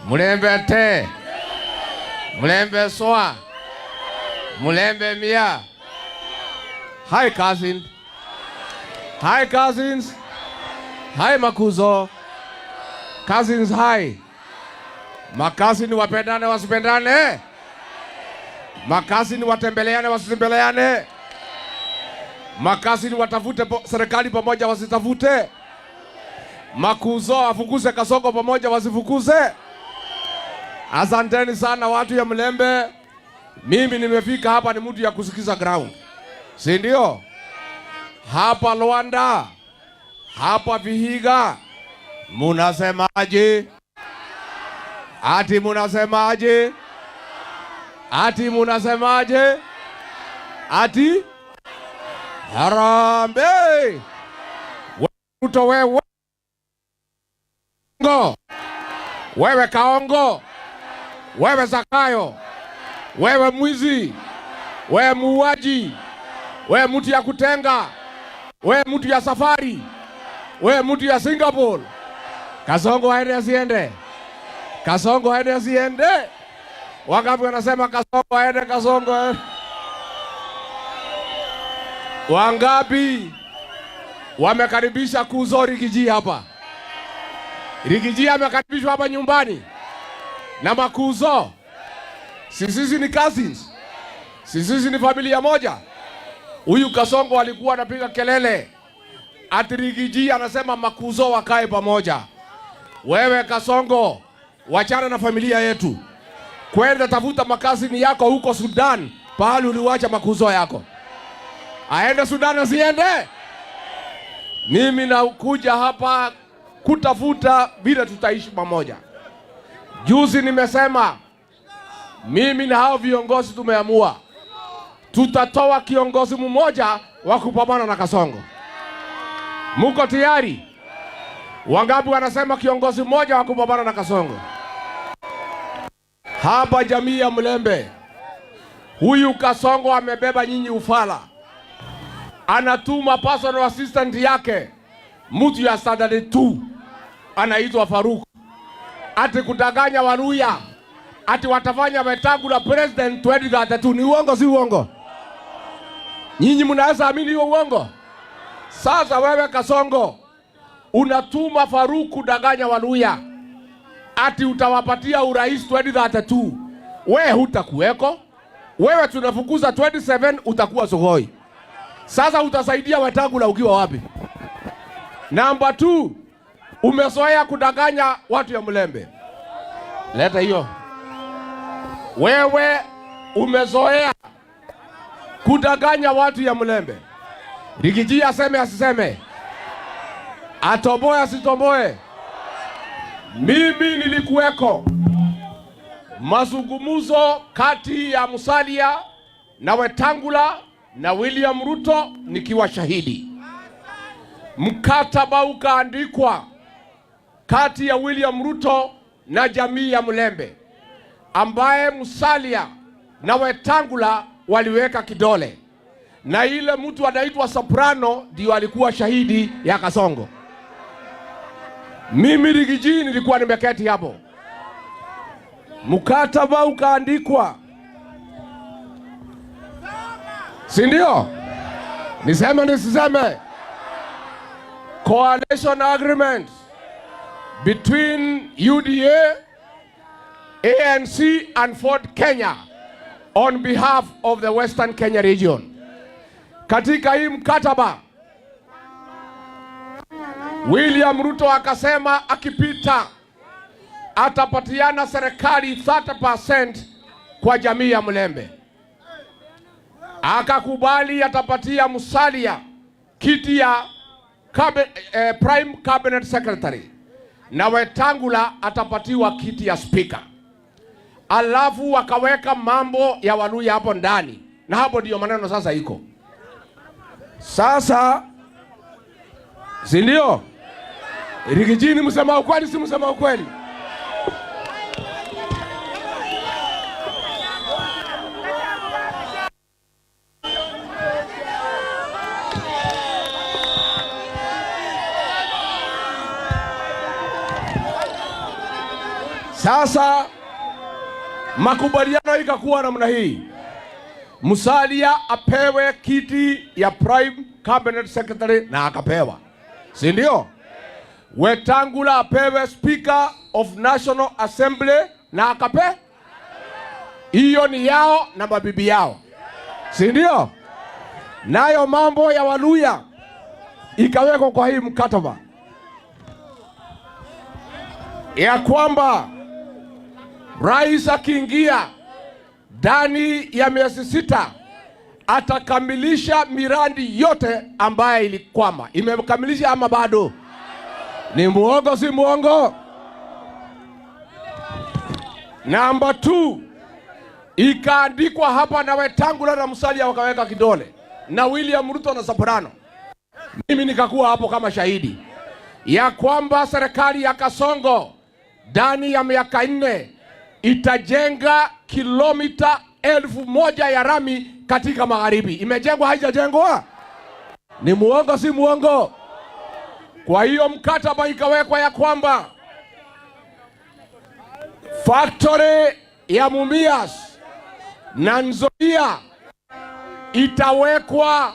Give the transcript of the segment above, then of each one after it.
Mulembe te, mulembe swa, mulembe mia. Hi cousin. Hi cousins. Hi makuzo. Cousins hi. Makazini wapendane wasipendane? Makazini watembeleane wasitembeleane? Makazini watafute serikali pamoja wasitafute? Makuzo afukuze Kasongo pamoja wasifukuze? Asanteni sana watu ya Mlembe. Mimi nimefika hapa ni mtu ya kusikiza ground, si ndio? Hapa Luanda, hapa Vihiga, munasemaje? Ati munasemaje? Ati munasemaje? Ati harambee! Ruto wewe, wewe Kaongo, wewe Zakayo, wewe mwizi, wewe muuaji, wewe mtu ya kutenga, wewe mtu ya safari, wewe mtu ya Singapore. Kasongo aende asiende? Kasongo aende asiende? Wangapi wanasema Kasongo aende, Kasongo aende? Wangapi wamekaribisha Kuzo Riggy G hapa? Riggy G amekaribishwa hapa nyumbani na makuzo. Sisi ni cousins, sisi ni familia moja. Huyu Kasongo alikuwa anapiga kelele ati Riggy G anasema makuzo wakae pamoja. Wewe Kasongo, wachana na familia yetu, kwenda tafuta makazini yako huko Sudan, pahali uliwacha makuzo yako. Aende Sudan asiende? Mimi nakuja hapa kutafuta vile tutaishi pamoja. Juzi nimesema mimi na hao viongozi tumeamua tutatoa kiongozi mmoja wa kupambana na Kasongo. Muko tayari? Wangapi wanasema kiongozi mmoja wa kupambana na Kasongo? Hapa jamii ya Mlembe, huyu Kasongo amebeba nyinyi ufala, anatuma personal assistant yake mtu ya standard 2 anaitwa Faruk, ati kudanganya Waluya ati watafanya Wetangula president 2032. Ni uongo, si uongo? Nyinyi mnaweza amini hiyo uongo? Sasa wewe Kasongo unatuma Faruk kudanganya Waluya ati utawapatia urais 2032. Wewe hutakuweko. Wewe tunafukuza 27 utakuwa Sugoi. Sasa utasaidia Wetangula ukiwa wapi? Namba 2, umezoea kudanganya watu ya Mlembe. Leta hiyo. Wewe umezoea kudanganya watu ya Mlembe. Riggy G aseme asiseme, atoboe asitoboe, mimi nilikuweko mazungumzo kati ya Musalia na Wetangula na William Ruto nikiwa shahidi. Mkataba ukaandikwa kati ya William Ruto na jamii ya Mlembe, ambaye Musalia na Wetangula waliweka kidole, na ile mtu anaitwa Soprano ndio alikuwa shahidi ya Kasongo. Mimi Riggy G nilikuwa nimeketi hapo, mkataba ukaandikwa, si ndio? Niseme nisiseme? Coalition agreement between UDA, ANC and Ford Kenya on behalf of the Western Kenya region. Katika hii mkataba William Ruto akasema akipita atapatiana serikali 30% kwa jamii ya Mlembe. Akakubali atapatia Musalia kiti ya Prime Cabinet Secretary na Wetangula atapatiwa kiti ya speaker. Alafu wakaweka mambo ya Waluya hapo ndani, na hapo ndiyo maneno sasa iko sasa, si ndio? Riggy G ni msema ukweli, si msema ukweli? Sasa makubaliano ikakuwa namna hii, Musalia apewe kiti ya Prime Cabinet Secretary na akapewa, si ndio? Wetangula apewe Speaker of National Assembly na akape. Hiyo ni yao na mabibi yao, si ndio? Nayo mambo ya Waluya ikawekwa kwa hii mkataba ya kwamba rais akiingia ndani ya miezi 6 atakamilisha miradi yote ambaye ilikwama. Imekamilisha ama bado? Ni muongo, si muongo? Namba 2, ikaandikwa hapa na Wetangula na Musalia wakaweka kidole na William Ruto na Soprano, mimi nikakuwa hapo kama shahidi ya kwamba serikali ya Kasongo ndani ya miaka 4 itajenga kilomita 1000 ya rami katika magharibi. Imejengwa haijajengwa? Ni muongo, si muongo? Kwa hiyo mkataba ikawekwa ya kwamba factory ya Mumias na Nzoia itawekwa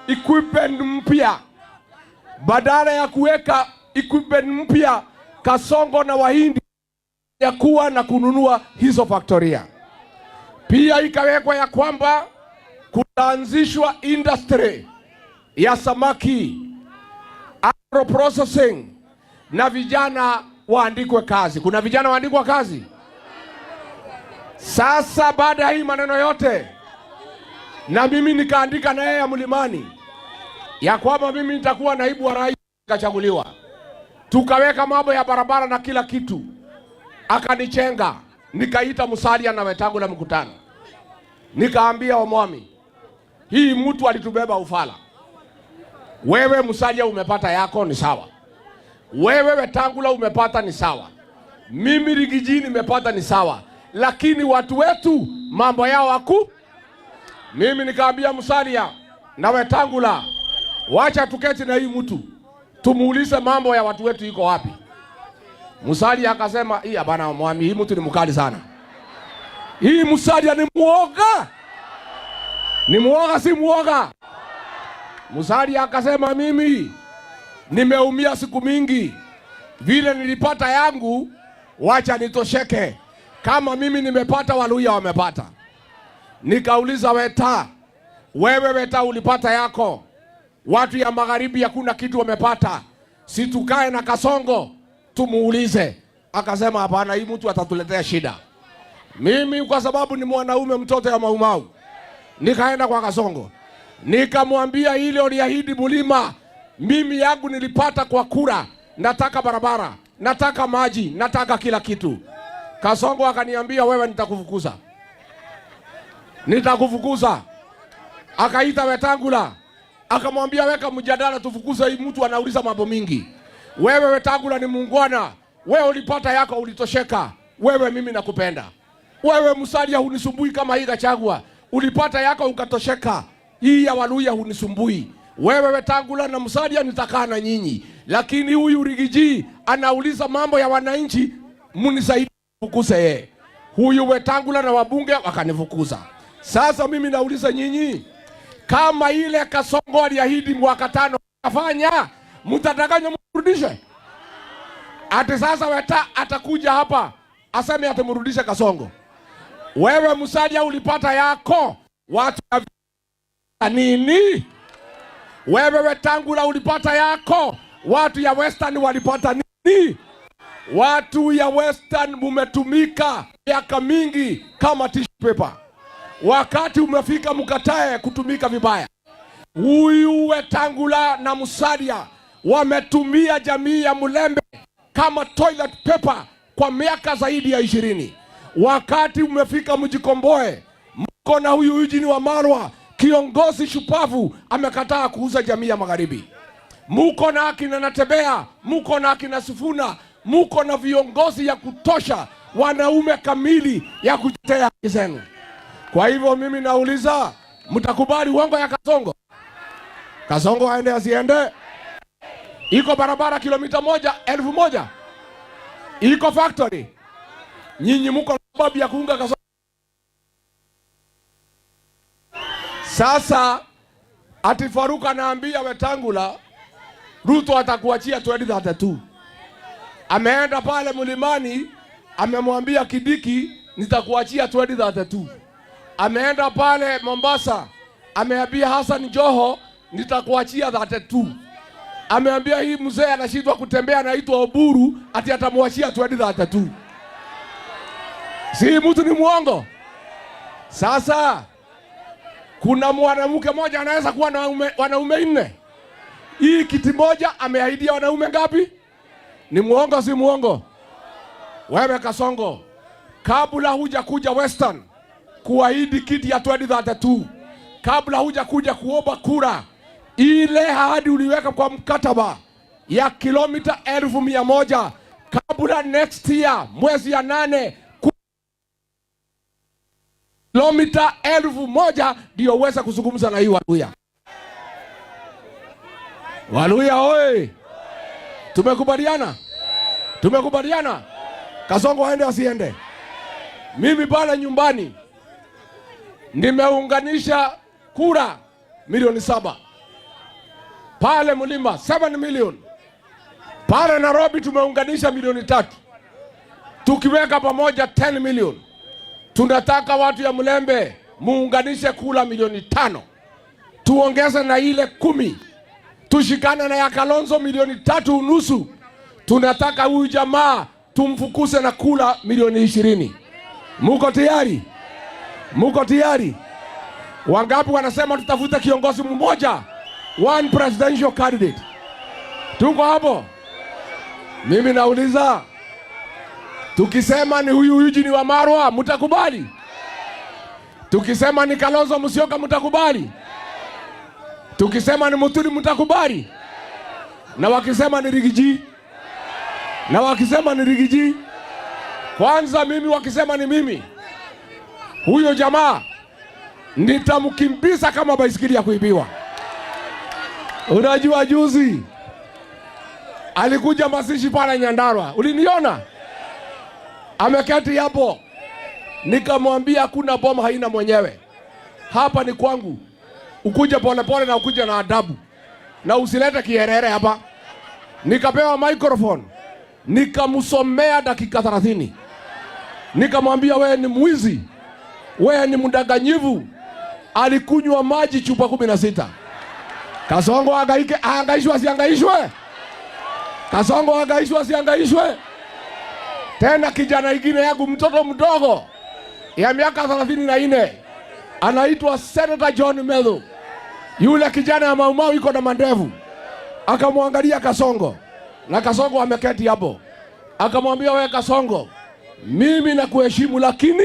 equipment mpya, badala ya kuweka equipment mpya Kasongo na Wahindi ya kuwa na kununua hizo faktoria. Pia ikawekwa ya kwamba kutaanzishwa industry ya samaki, agro processing na vijana waandikwe kazi. Kuna vijana waandikwa kazi. Sasa baada ya hii maneno yote, na mimi nikaandika na yeye ya Mlimani ya kwamba mimi nitakuwa naibu wa rais, nikachaguliwa. Tukaweka mambo ya barabara na kila kitu, akanichenga. Nikaita Musalia na Wetangula mkutano, nikaambia Omwami, hii mtu alitubeba ufala. Wewe Musalia umepata yako ni sawa, wewe Wetangula umepata ni sawa, mimi Riggy G nimepata ni sawa, lakini watu wetu mambo yao haku. Mimi nikaambia Musalia na Wetangula, wacha tuketi na hii mtu tumuulize mambo ya watu wetu iko wapi. Musalia akasema hii hapana, Mwami, hii mtu ni mkali sana. Hii Musalia ni muoga, ni muoga, si muoga. Musalia akasema mimi nimeumia siku mingi, vile nilipata yangu, wacha nitosheke. Kama mimi nimepata, Waluya wamepata. Nikauliza Weta, wewe Weta ulipata yako, watu ya magharibi hakuna kitu wamepata, si tukae na Kasongo tumuulize? Akasema hapana, hii mtu atatuletea shida. Mimi kwa sababu ni mwanaume mtoto ya Maumau, nikaenda kwa Kasongo nikamwambia, ile uliahidi mlima, mimi yangu nilipata kwa kura, nataka barabara, nataka maji, nataka kila kitu. Kasongo akaniambia, wewe nitakufukuza, nitakufukuza. Akaita Wetangula akamwambia, weka mjadala tufukuze hii mtu, anauliza mambo mingi. Wewe Wetangula ni muungwana, wewe ulipata yako, ulitosheka. Wewe mimi nakupenda. Wewe Musalia hunisumbui kama hii Gachagua, ulipata yako ukatosheka. Hii ya Waluya hunisumbui. Wewe Wetangula na Musalia nitakaa na nyinyi, lakini huyu Riggy G anauliza mambo ya wananchi, munisaidie fukuze yeye. Huyu Wetangula na wabunge wakanifukuza. Sasa mimi nauliza nyinyi, kama ile Kasongo aliahidi mwaka 5 afanya, mtatakanya mrudishe? Ati sasa Weta atakuja hapa aseme atamrudisha Kasongo. Wewe Musalia ulipata yako, watu ya nini? Wewe Wetangula ulipata yako, watu ya Western walipata nini? Watu ya Western mumetumika miaka mingi kama tissue paper. Wakati umefika mkatae kutumika vibaya. Huyu Wetangula na Musalia wametumia jamii ya Mulembe kama toilet paper kwa miaka zaidi ya 20. Wakati umefika mjikomboe. Mko na huyu Eugene Wamalwa, kiongozi shupavu, amekataa kuuza jamii ya magharibi. Muko na akina Natembeya, muko na akina Sifuna, muko na viongozi ya kutosha, wanaume kamili ya kutetea haki zenu. Kwa hivyo mimi nauliza, mtakubali uongo ya Kasongo? Kasongo aende asiende? Iko barabara kilomita 1,000, iko factory. Nyinyi mko sababu ya kuunga Kasongo. Sasa ati Faruk anaambia Wetangula, Ruto atakuachia 2032. Ameenda pale mlimani, amemwambia Kindiki, nitakuachia 2032. Ameenda pale Mombasa, ameambia Hassan Joho, nitakuachia 32. Ameambia hii mzee anashindwa kutembea, anaitwa Oburu, ati atamwachia 2032. Si mtu ni mwongo? Sasa kuna mwanamke mmoja anaweza kuwa na wanaume nne. Hii kiti moja ameahidia wanaume ngapi? Ni mwongo, si mwongo? Wewe Kasongo, kabla huja kuja Western kuahidi kiti ya 2032, kabla huja kuja kuomba kura, ile ahadi uliweka kwa mkataba ya kilomita 100,000, kabla next year mwezi ya 8 kilomita 1,000 ndio uweze kuzungumza na hii Waluya. Waluya oye! Tumekubaliana, tumekubaliana. Kasongo aende asiende? Mimi pale nyumbani nimeunganisha kura milioni 7 pale mlima 7 million, pale Nairobi tumeunganisha milioni 3, tukiweka pamoja 10 million. Tunataka watu ya Mulembe muunganishe kura milioni 5, tuongeze na ile 10, tushikane na ya Kalonzo milioni 3.5. Tunataka huyu jamaa tumfukuse na kura milioni 20. Muko tayari? Muko tayari? Wangapi wanasema tutafuta kiongozi mmoja, one presidential candidate? Tuko hapo? Mimi nauliza, tukisema ni huyu Eugene Wamalwa mtakubali? Tukisema ni Kalonzo Musyoka mtakubali? Tukisema ni Muturi mtakubali? Na wakisema ni Riggy G? Na wakisema ni Riggy G? Kwanza mimi wakisema ni mimi, huyo jamaa nitamkimbiza kama baisikeli ya kuibiwa. Unajua juzi alikuja mazishi pale Nyandarua, uliniona ameketi hapo, nikamwambia hakuna boma haina mwenyewe, hapa ni kwangu, ukuje polepole na ukuje na adabu na usilete kiherehere hapa. Nikapewa microphone nikamsomea dakika 30, nikamwambia wewe ni mwizi, wewe ni mdanganyifu. Alikunywa maji chupa 16. Kasongo ahangaike, ahangaishwe asihangaishwe? Kasongo ahangaishwe asihangaishwe? Tena kijana ingine yangu mtoto mdogo ya miaka 34 anaitwa Senator John Methu, yule kijana ya Maumau iko na mandevu, akamwangalia Kasongo na Kasongo ameketi hapo, akamwambia wewe Kasongo, mimi nakuheshimu lakini,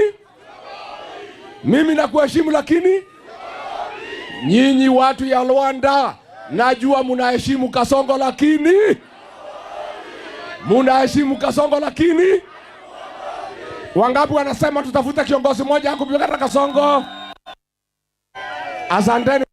mimi nakuheshimu lakini nyinyi watu ya Luanda najua mnaheshimu Kasongo lakini, munaheshimu Kasongo lakini, wangapi wanasema tutafuta kiongozi mmoja kupigana Kasongo? Asanteni.